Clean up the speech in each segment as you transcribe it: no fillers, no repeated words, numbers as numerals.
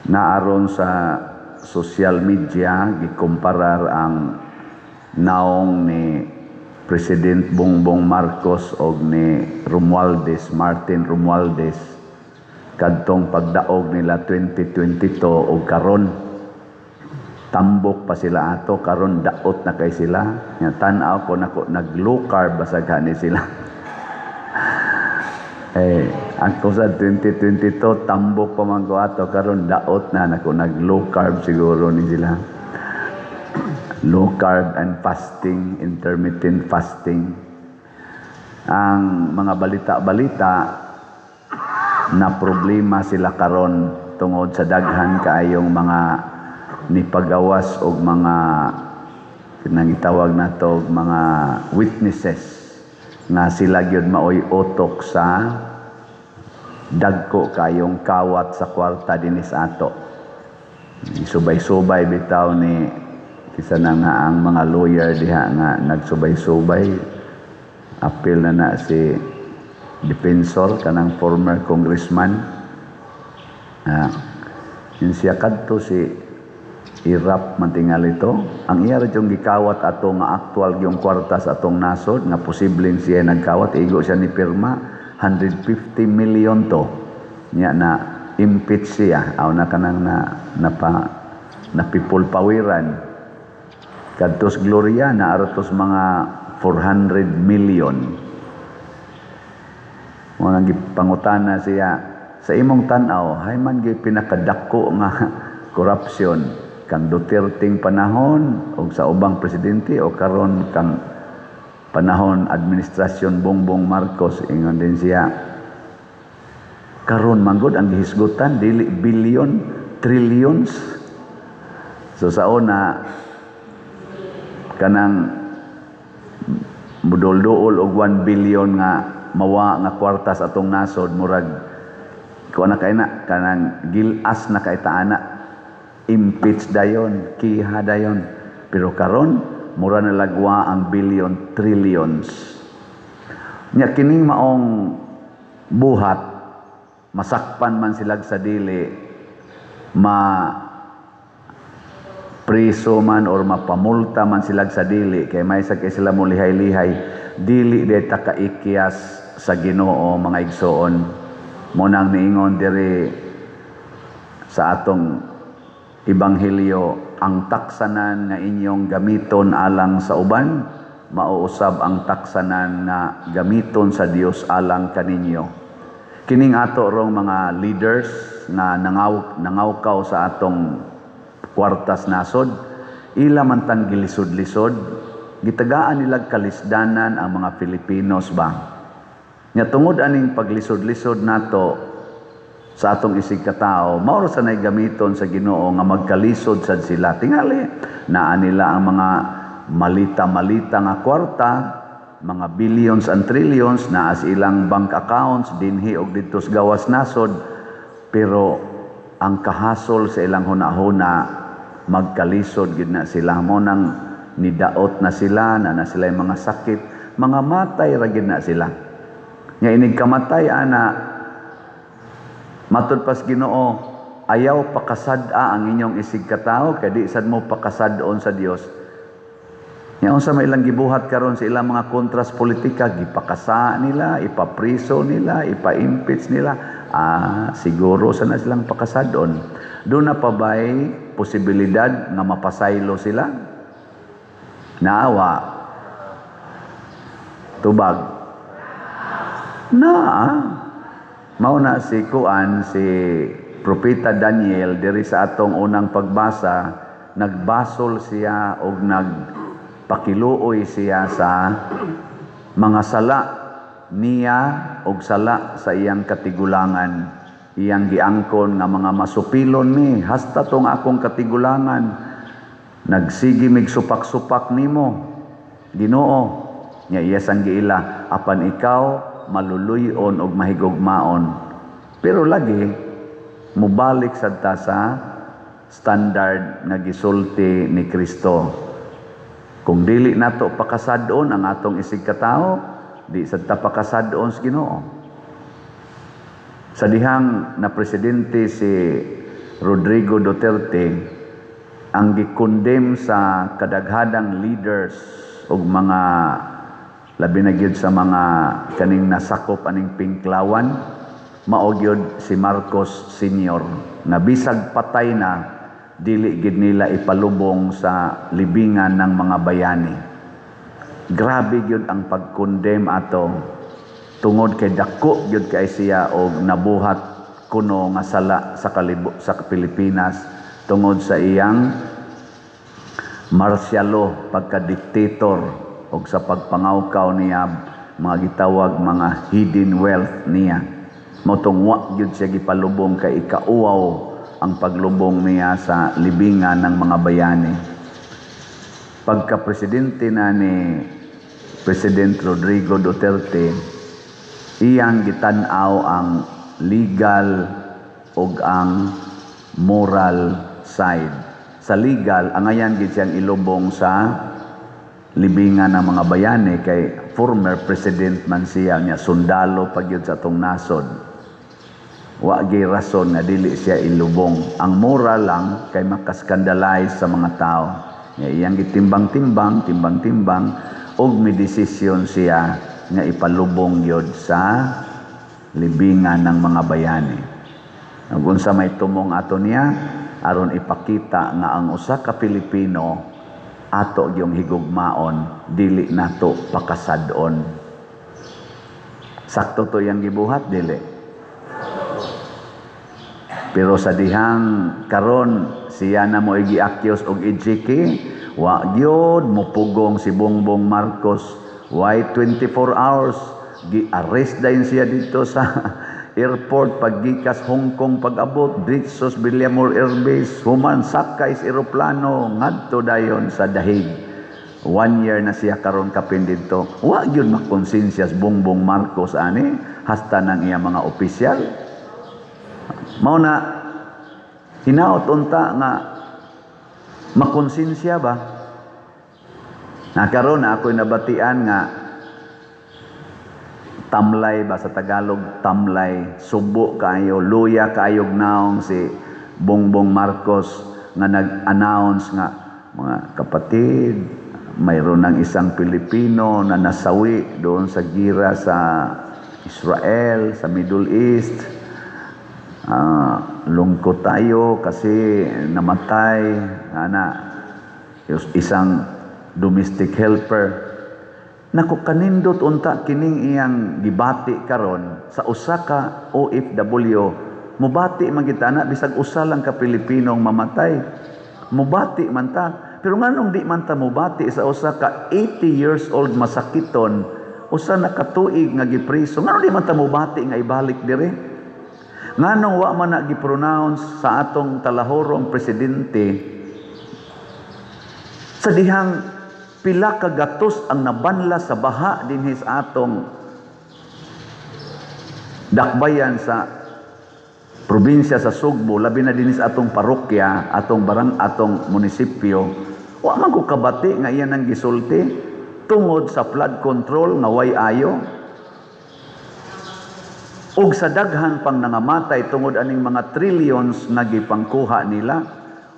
Naaron sa social media, gikumparar ang naong ni President Bongbong Marcos og ni Romualdez, Martin Romualdez, kadtong pagdaog nila 2022 og karon. Tambok pa sila ato, karon daot na kay sila. Nya tan-aw ko nako, nag low carb basag ni sila. Eh, ako sa 2022 tambok pa man ko ato, karon daot na nako, nag low carb siguro ni sila. Low carb and fasting, intermittent fasting. Ang mga balita-balita na problema sila karon tungod sa daghan kaayong mga nipagawas og mga kinang gitawag nato og mga witnesses nga sila gyud maoy utok sa dagko kayong kawat sa kwarta dinis ato. Subay-subay bitaw ni kisa na nga ang mga lawyer diha nga nagsubay-subay, apil na na si Defensor, kanang former congressman. Ah, yun siya kadto si Erap man tingali ito. Ang iya ra yung gikawat ato nga actual yung kwarta sa atong nasod nga posibleng siya nagkawat, igo siya ni pirma, 150 million to. Nya na impeach siya aw na kanang na napa napipulpawiran. Kadtos Gloria na aratos mga 400 million. Mo nang gipangutana siya, "Sa imong tan-aw, hay man gyud pinakadako nga corruption, kang Duterteng panahon og sa ubang presidente o karon kang panahon administrasyon Bongbong Marcos?" Ingon din siya, "Karon manggod ang gihisgutan dili billion, trillions." So sa una kanang mudol-duol og 1 billion nga mawa nga kwarta sa atong nasod, murag kuan na kay na kanang gilas na kay taana, impeach dayon, kiha dayon. Pero karon mura na lagwa ang billion, trillions. Nya kining maong buhat, masakpan man sila sa dili, ma priso man or mapamulta man sila sa dili, kay may sa kay sila mo lihay-lihay, dili di ta kaikyas sa Ginoo, mga igsoon. Mo nang niingon diri sa atong ebanghelyo, ang taksanan nga inyong gamiton alang sa uban, mauusab ang taksanan nga gamiton sa Dios alang kaninyo. Kining ato rong mga leaders nga nangawkaw sa atong kwartas nasod, ila man tang gilisod-lisod, gitagaan nilag kalisdanan ang mga Filipinos ba. Nya tungod aning paglisod-lisod nato sa atong isig katao, mao ra sa nay gamiton sa Ginoo nga magkalisod sad sila. Tingali naa nila ang mga malita-malita nga kwarta, mga billions and trillions naa sa ilang bank accounts dinhi og didto sa gawas nasod, pero ang kahasol sa ilang hunahuna, magkalisod gid na sila. Mo nang nidaot na sila na na sila mga sakit, mga matay ra gid na sila. Nya inig kamatay ana, matud pas Ginoo, ayaw pakasad-a ang inyong isig katao kay di sad mo pakasad-on sa Dios. Nya unsa may ilang gibuhat karon sa ilang mga kontras politika, gipakasa nila, ipapriso nila, ipa-impeach nila. Ah, siguro sa na silang pakasad-on. Doon na pa ba'y posibilidad nga mapasaylo sila? Naawa. Tubag. Naa. Mao na si kuan, si Propeta Daniel diri sa atong unang pagbasa, nagbasol siya og nagpakiluoy siya sa mga sala niya og sala sa iyang katigulangan. Iyang giangkon nga mga masupilon ni hasta tong akong katigulangan, nagsige mig supak-supak nimo, Ginoo. Nya iya sang giila, apan ikaw maluluyon og mahigugmaon. Pero lagi mubalik sad ta sa standard nga gisulti ni Kristo. Kung dili nato pakasad-on ang atong isig katao, di sad ta pakasad-on sa Ginoo. Sa dihang na presidente si Rodrigo Duterte, ang gi-condemn sa kadaghanang leaders ug mga labi na gyud sa mga kaning nasakop aning Pinklawan, mao gyud si Marcos Senior, nga bisag patay na, dili gid nila ipalubong sa libingan ng mga bayani. Grabe gyud ang pag-condemn ato tungod kay dako gyud kay siya og nabuhat kuno nga sala sa Pilipinas tungod sa iyang martial law, pagka-dictator og sa pagpangawkaw niya mga gitawag mga hidden wealth niya. Mao tong wa gyud siya gipalubong kay ikauwaw ang paglubong niya sa libingan ng mga bayani. Pagka presidente na ni President Rodrigo Duterte, iyang gitan-aw ang legal ug ang moral side. Sa legal, angayan gid siyang ilubong sa libingan ng mga bayani kay former president man siya niya, sundalo pa gyud sa atong nasod. Wa gyud rason nga dili siya ilubong. Ang moral lang kay makaskandalize sa mga tao. Nga iyang gitimbang-timbang, timbang-timbang ug may desisyon siya nga ipalubong gyud sa libingan ng mga bayani. Ug unsa may tumong ato niya aron ipakita nga ang usa ka Pilipino ato yung higugmaon, dili nato pakasad-on. Sakto to yang gibuhat, dili? Pero sa dihang karon siya na mo gi-accuse og EJK, wa gyud mupugong si Bongbong Marcos. Why 24 hours gi-arrest dayon siya dito sa airport paggikas Hong Kong, pag-abot diretso sa Villamor Air Base, human sakay sa eroplano ngadto dayon sa Dahig. One year na siya karon kapin didto. Wa gyud makonsensya si Bongbong Marcos ani, hasta ng iya mga opisyal. Mao na hinaot unta nga makonsensya ba na karon na ako'y nabatian nga tamlay ba sa Tagalog, tamlay, subo kaayo, luya kaayog naong si Bongbong Marcos nga nag-announce nga, "Mga kapatid, mayroon ng isang Pilipino na nasawi doon sa gira sa Israel, sa Middle East. Lungkot tayo kasi namatay ana isang domestic helper." Nako, kanindot unta kining iyang gibati karon sa usa ka OFW. Mubati man kita na bisag usa lang ka Pilipino ang mamatay. Mubati man ta. Pero nganong di man ta mubati sa usa ka 80 years old masakiton, usa na ka tuig nga gipriso? Nganong di man ta mubati nga ibalik dire? Nganong wa man na gi-pronounce sa atong talahorong presidente sa dihang pila ka gatos ang nabanla sa baha dinhi sa atong dakbayan sa probinsya sa Sugbo, labi na dinhi sa atong parokya, atong barang, atong munisipyo? Wa man ko kabati nga iyan ang gisulti tungod sa flood control nga way ayo ug sa daghan pang nangamatay tungod aning mga trillions na gipangkuha nila.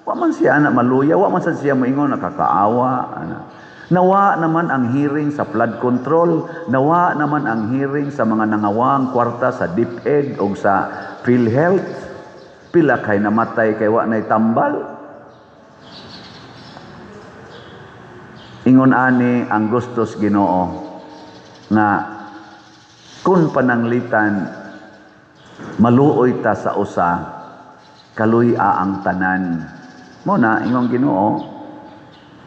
Wa man siya ana maluya, wa man sad siya moingon nakakaawa ana. Nawa naman ang hearing sa flood control, nawa naman ang hearing sa mga nangawang kwarta sa DepEd o sa PhilHealth. Pila kay namatay kay wa nay tambal. Ingon ani ang gustos Ginoo nga kung pananglitan maluoy ta sa usa, kaluy-a ang tanan. Mo na ingon Ginoo,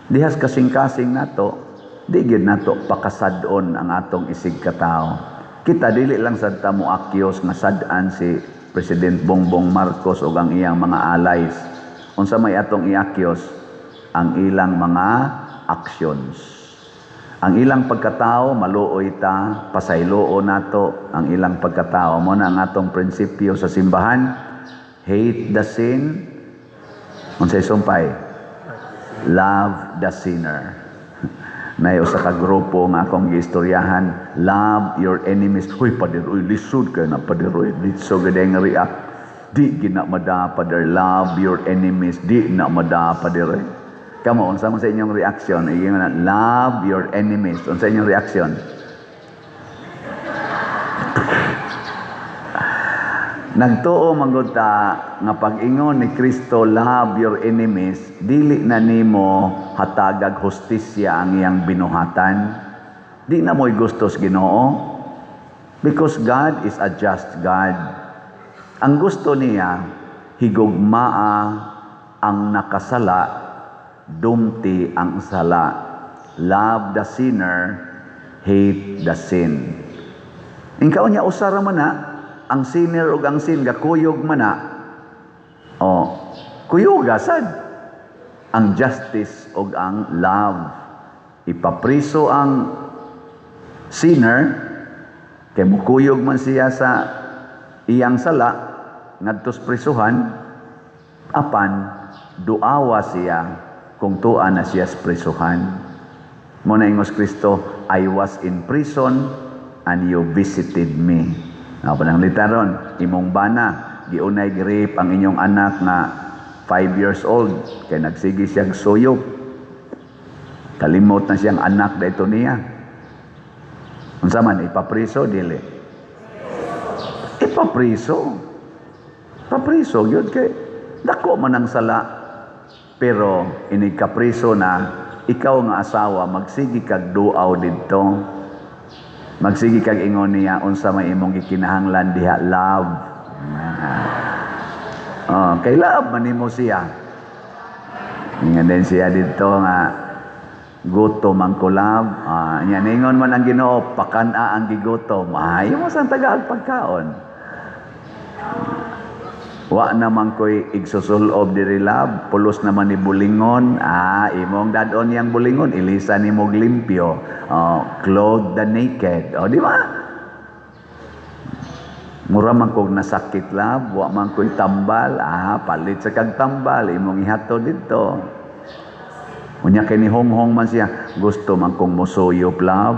dihas kasing-kasing nato, di gyud nato pakasad-on ang atong isig katawo. Kita dili lang sad ta mo akyos nga sad-an si President Bongbong Marcos ug ang iyang mga allies. Unsa may atong iakyos? Ang ilang mga actions. Ang ilang pagkatao, maluoy ta, pasayloon nato ang ilang pagkatao. Mo na ang atong prinsipyo sa simbahan, hate the sin, unsay sumpay? Love the sinner. Nay usa ka grupo nga akong giistoryahan, "Love your enemies." "Huy, pader, uy, lisod kay na, pader, uy." Lisod gid nga react. Di gina mada, Father, love your enemies. Di na mada, Father. Eh. Kamo, unsa man sa inyong reaction? Ingon na, "Love your enemies." Unsa inyong reaction? Nagtuo man ta nga pag-ingon ni Kristo, "Love your enemies," dili na nimo hatagag hustisya ang iyang binuhatan. Di na mo'y gustos Ginoo. Because God is a just God. Ang gusto niya, higugmaa ang nakasala, dumti ang sala. Love the sinner, hate the sin. Ingkaon niya usara man na, ang sinner ug ang sin gakuyog man na. O, kuyuga sad ang justice ug ang love. Ipapriso ang sinner kay mukuyog man siya sa iyang sala ngadtos prisuhan, apan duawa siya kung tua na siya sa prisuhan. Mo na ingos Kristo, "I was in prison and you visited me." Nga pa nang litaron, imong bana, giunay gi-rape ang inyong anak nga 5 years old, kay nagsige siyang suyop. Kalimot na siyang anak dito niya. Unsa man, ipapriso, dili? Ipapriso. Papriso, yun kay dako man ang sala. Pero inig kapriso na, ikaw nga asawa, magsige kag duaw didto. Magsige kag ingon niya, "Unsa may imong gikinahanglan diha, love?" Oh, kay love man nimo siya. Ingon din siya didto nga, "Gutom ang ko, love." Ah, nya ningon man ang Ginoo, "Pakan-a ang gigutom." Ay, mo sang tagaag pagkaon. "Wa naman ko'y igsusulob diri, love. Pulos naman ni bulingon." Ah, imong dadon yang bulingon, ilisa ni mog limpyo. Oh, clothe the naked. Oh, di ba? "Mura man kog nasakit, love, wa man ko'y tambal." Ah, palit sa kag tambal, imong ihatod didto. Unya kay ni honghong man siya, "Gusto man kong musuyop, love."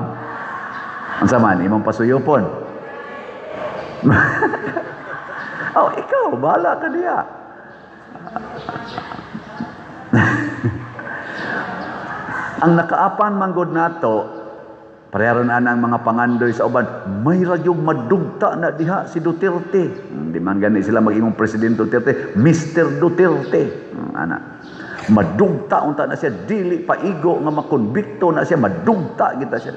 Unsa man imong pasuyopon? Oh, ikaw, bahala ka diya. Ang nakaapan manggod nato, pareho na ang mga pangandoy sa uban, may radyong madugta na diha si Duterte. Di man gani sila mag-ingong President Duterte, Mr. Duterte. Ana. Madugta unta na siya, dili paigo nga makonbikto na siya, madugta kita siya.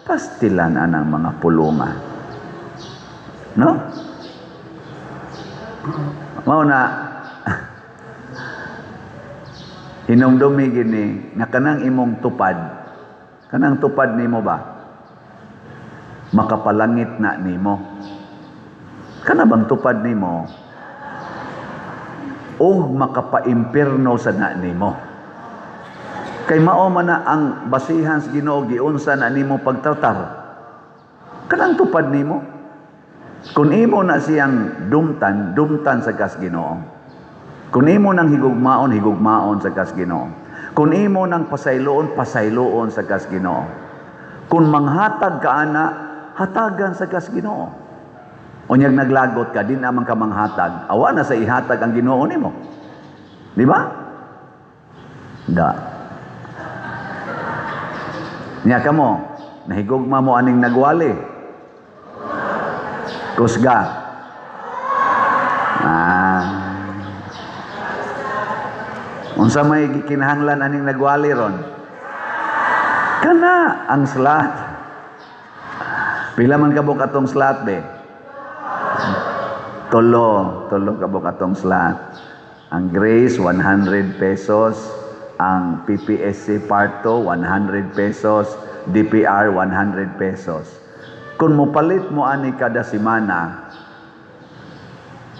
Pastilan anang mga pulunga. No? Mao na hinumdumi gini nga kanang imong tupad, kanang tupad nimo ba, makapalangit na nimo. Kana bang tupad nimo og makapaimpierno sa na nimo? Kay mao man na ang basihan sa Ginoo, giunsa na nimo pagtratar kanang tupad nimo. Kung imo na siyang dumtan, dumtan sa kas Ginoo. Kung imo nang higugmaon, higugmaon sa kas Ginoo. Kung imo nang pasayloon, pasayloon sa kas Ginoo. Kung manghatag ka ana, hatagan sa kas Ginoo. Unyag naglagot ka, di naman ka manghatag. Awa na sa ihatag ang Ginoo nimo. Di ba? Da. Nya kamo, nahigugma mo aning nagwali. Kusga. Ah. Unsa may gikinahanglan aning nagwali ron? Kana ang slot. Pila man kabuk atong slot be? Tulo, tulo kabuk atong slot. Ang Grace 100 pesos, ang PPSC Part 2 100 pesos, DPR 100 pesos. Kung mopalit mo ani kada semana,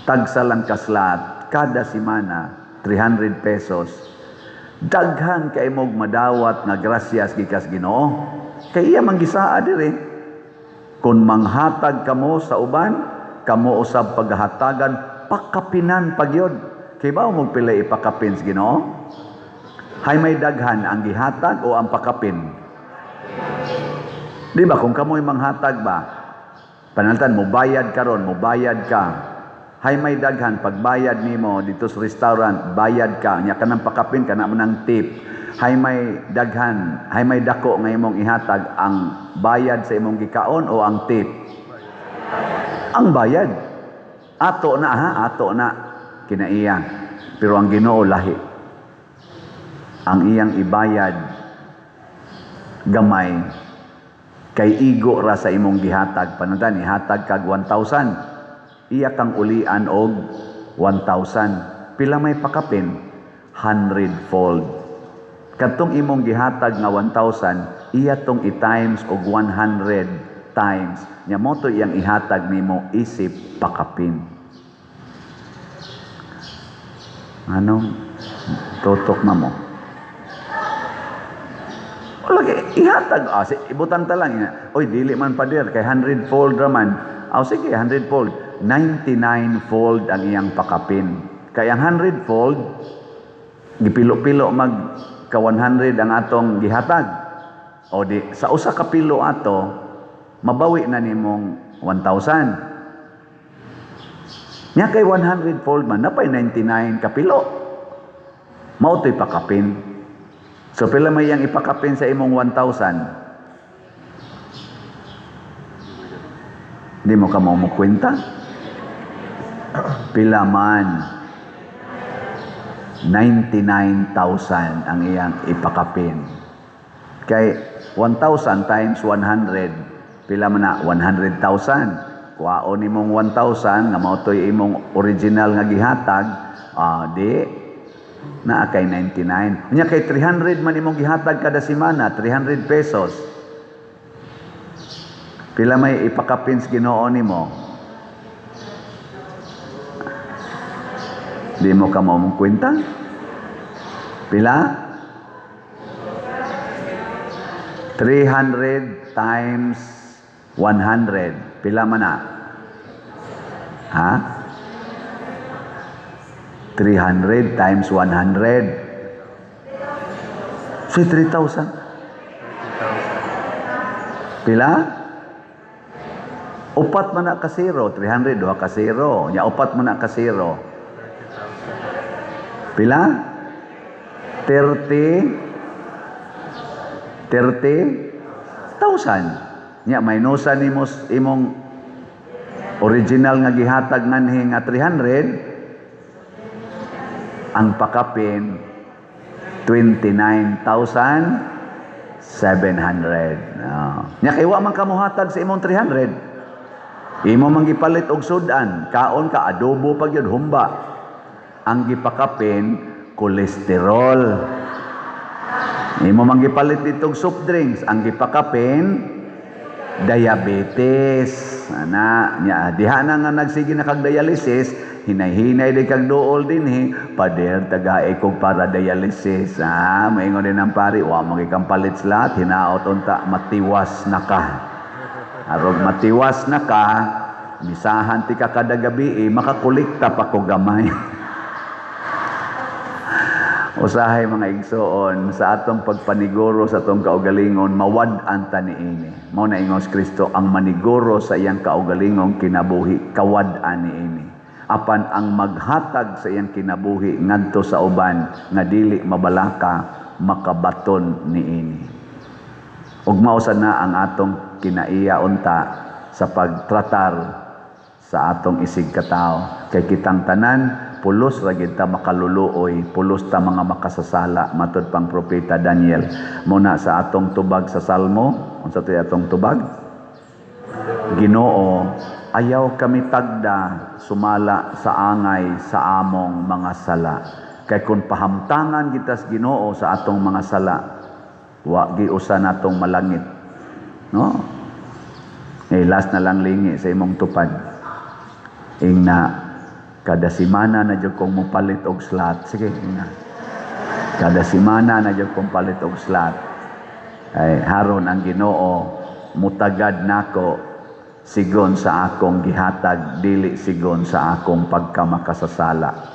tagsa lang ka slot kada semana, 300 pesos. Daghan kay mog madawat nga grasyas gikas Ginoo. Kay iya man gisaa diri. Kung manghatag kamo sa uban, kamo usab paghatagan, pakapinan pagyod. Kay ba mo pila ipakapin sa Ginoo? Hay may daghan ang gihatag o ang pakapin? Di ba kung kamoy manghatag ba, panantan mo bayad karon, mo bayad ka. Hay may daghan pagbayad nimo dito sa restaurant, bayad ka nya kanang pakapin kana man ang tip. Hay may daghan, hay may dako nga imong ihatag, ang bayad sa imong gikaon o ang tip? Ang bayad. Ato na ha, ato na kinaiya. Pero ang Ginoo lahi. Ang iyang ibayad gamay kay igo ra sa imong gihatag. Pananglitan ihatag kag 1,000, iya kang ulian og 1,000. Pila may pakapin? 100 fold. Kadtong imong gihatag nga 1,000, iya tong i-times og 100 times nya mo to iyang ihatag nimo isip pakapin. Anong tutok na mo? Lagi ihatag, ah, si, ibutan ta lang. Oy, dili man, pader, kay 100 fold raman. Ah, sige, 100 fold. 99 fold ang iyang pakapin. Kay ang 100 fold, gipilo-pilo mag ka 100 ang atong gihatag. O di, sa usa ka pilo ato, mabawi na nimong 1,000. Nya kay 100 fold man, napay 99 kapilo. Mao to'y pakapin. So pila may iyang ipakapin sa imong 1,000? Di mo ka mo kwenta? Pila man? 99,000 ang iyang ipakapin. Kay 1,000 times 100, pila man na? 100,000. Kuhaon nimong 1,000 nga mao to'y imong original nga gihatag, di naa kay 99. Unya kay 300 man imong gihatag kada semana, 300 pesos. Pila may ipakapin sa Ginoo nimo? Di mo ka mo kwenta? Pila? 300 times 100. Pila man na? Ha? 300 times 100. So, 3,000. Pila? Upat man na ka zero. 300, duha ka zero. Nya upat man na ka zero. Pila? 30 30,000. Nya minusan nimo imong original nga gihatag nganhi nga 300, ang pakapin 29,700. Oh. Nya kay wa man ka mohatag sa imong 300. Imo man gipalit og sudan, kaon ka adobo pa gyud humba. Ang gipakapin kolesterol. Imo man gipalit ditong soft drinks, ang gipakapin diabetes. Ana, nya diha na nga nagsige na kag dialysis, hinay-hinay di kag duol dinhi, pader, tagae kog para dialysis. Ah, maingon din ang pari, wa man kang palit lahat, hinaot unta matiwas na ka. Arog matiwas na ka, misahan ti ka kada gabi, eh, makakolekta pa ko gamay. Usahay, mga igsoon, sa atong pagpaniguro sa atong kaugalingon, mawad-an ta niini. Mao na ingon si Kristo, ang maniguro sa iyang kaugalingong kinabuhi, kawad-an niini. Apan ang maghatag sa iyang kinabuhi ngadto sa uban nga dili mabalaka, makabaton niini. Ug mao sad na ang atong kinaiya unta sa pagtratar sa atong isig katawo. Kay kitang tanan, pulos ra gid ta makaluluoy, pulos ta mga makasasala, matud pang propeta Daniel. Muna sa atong tubag sa Salmo, unsa to'y atong tubag? Ginoo, ayaw kami tagda sumala sa angay sa among mga sala. Kay kung pahamtangan kita sa Ginoo sa atong mga sala, wa giusa natong malangit. No? Eh, last na lang lingi sa imong tupad. Ingna, kada simana na jud kong mopalit og slot. Sige, ingna. Kada simana na jud kong palit og slot. Ay, haron ang Ginoo mutagad nako sigon sa akong gihatag, dili sigon sa akong pagkamakasasala.